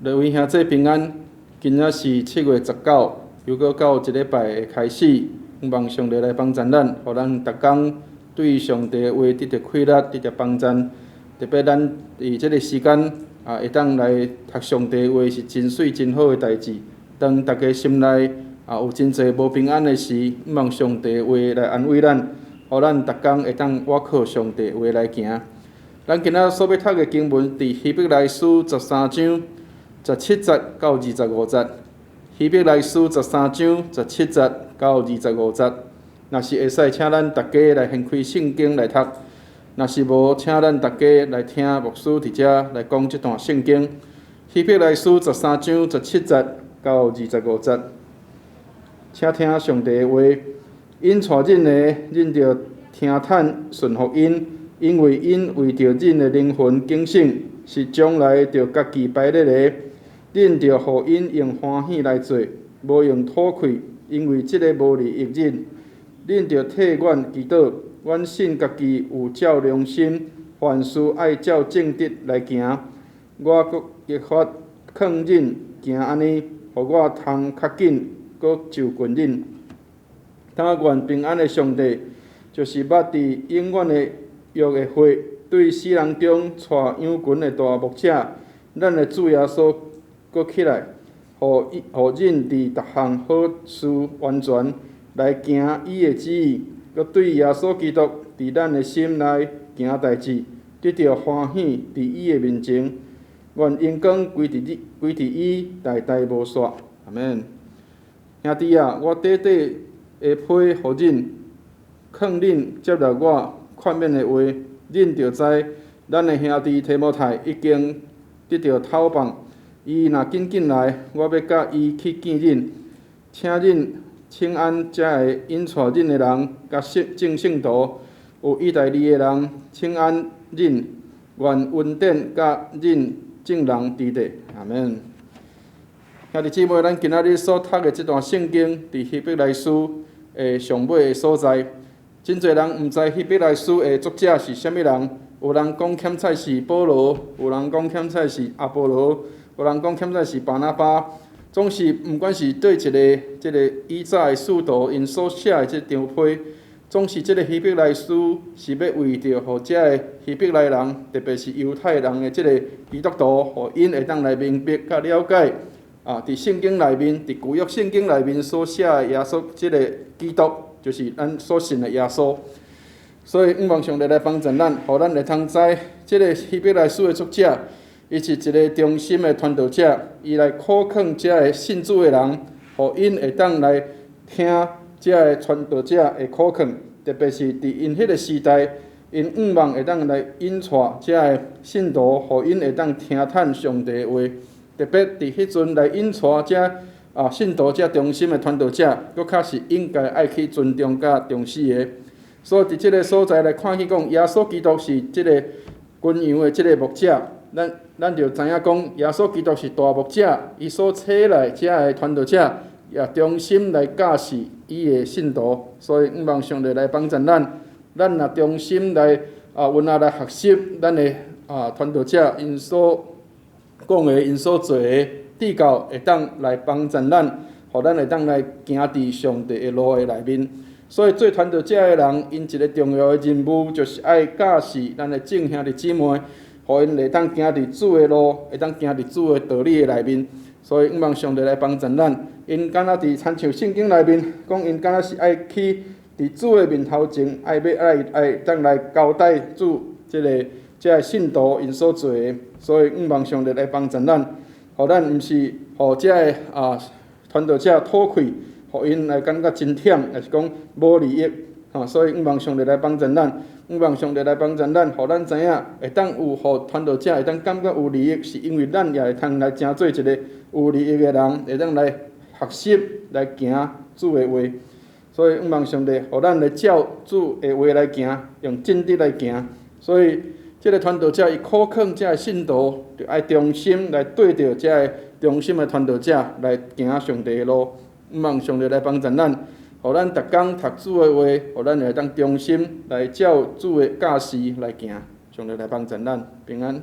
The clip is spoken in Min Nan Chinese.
各位兄弟平安，今仔是7月19，又閣到一禮拜的開始，向望上帝來幫贊咱，予咱逐工對上帝的話得著氣力，得著幫贊。特別咱佇這个時間啊，會當來讀上帝的話是真媠真好的代誌。當大家心內啊有真濟無平安的時，向望上帝的話來安慰咱，予咱逐工會當倚靠上帝的話來行。咱今仔所欲讀的經文，佇希伯來書十三章十七節到二十五節。希伯來書十三章十七節到二十五節。若是會使，請咱逐家來掀開聖經來讀；若是無，請咱逐家來聽牧師佇遮來講這段聖經。希伯來書十三章十七節到二十五節，請聽上帝的話。𪜶帶恁的，恁著聽趁順服𪜶，因為𪜶為著恁的靈魂警醒，是將來著家己排列的。恁著予𪜶用歡喜來做，無用討氣，因為這个無利益恁。恁著替阮祈禱，阮信家己有照良心，凡事愛照正直來行。我閣愈發勸恁行按呢，予我通較緊閣就近恁。但願平安的上帝，就是捌佇永遠的約的血，對死人中帶羊群的大牧者，咱的主耶穌閣起來，予恁佇逐項好事完全來行伊的旨意，閣對耶穌基督佇咱的心內行代誌，得著歡喜佇伊的面前。願榮光歸佇你，歸佇伊，代代無煞。阿們。兄弟啊，我短短的批予恁，勸恁接納我勸勉的話。恁著知，咱的兄弟提摩太已經得著透放。伊若緊緊來，我欲佮伊去見恁。請恁請安遮个引帶恁的人，佮眾聖徒，有意大利的人請安恁。願恩典佮恁眾人佇咧。阿們。兄弟姊妹，咱今仔日所讀的這段聖經，佇希伯來書的上尾的所在。真濟人毋知希伯來書的作者是啥物人，有人講欠彩是保羅，有人講欠彩是阿波羅，有人講欠彩是巴拿巴。總是毋管是佗一个，這个以早的使徒𪜶所寫的這張批，總是這个希伯來書是欲為著予遮个希伯來人，特別是猶太人的這个基督徒，予𪜶會當來明白佮了解啊，佇聖經內面，佇舊約聖經內面所寫的耶穌這个基督，就是咱所信的耶穌。所以，向望上帝來幫助咱，予咱會通知這个希伯來書的作者，伊是一个忠心的傳道者，伊來苦勸遮个信主的人，予𪜶會當來聽遮个傳道者的苦勸，特別是佇𪜶彼个時代，𪜶向望會當來引帶遮个信徒，予𪜶會當聽趁上帝的話。特別佇彼陣來引帶遮啊信徒遮忠心的傳道者，閣較是應該愛去尊重佮重視的。所以佇這个所在來看見講，耶穌基督是這个群羊的這个牧者，咱就知影講，耶穌基督是大牧者，伊所差來遮个傳道者，也忠心來教示伊的信徒。所以，向望上帝來幫助咱，咱若忠心來啊，阮仔來學習咱的啊傳道者𪜶所講的、𪜶所做的，至到會當來幫助咱，予咱會當來行佇上帝的路的內面。所以做傳道者的人，𪜶一个重要的任務，就是愛教示咱的眾兄弟姊妹，予𪜶會當行佇主的路，會當行佇主的道理的內面。所以，向望上帝來幫助咱。𪜶敢若佇親像聖經內面講，𪜶敢若是愛去佇主的面頭前，愛欲愛愛當來交代主這个這个信徒𪜶所做的。所以，向望上帝來幫助咱，予咱毋是予這个啊傳道者討氣，予𪜶來感覺真忝，抑是講無利益，吼。所以，向望上帝來幫助咱，向望上帝來幫助咱，予咱知影會當有予傳道者會當感覺有利益，是因為咱也會通來成做一个有利益的人，會當來學習來行主的話。所以，向望上帝，予咱來照主的話來行，用正直來行。所以，這个傳道者伊苦勸這个信徒，著愛忠心來對著這个忠心的傳道者來行上帝的路。向望上帝來幫助咱，予咱逐工讀主的話，予咱會當忠心來照主的教示來行。上帝來幫助咱，平安。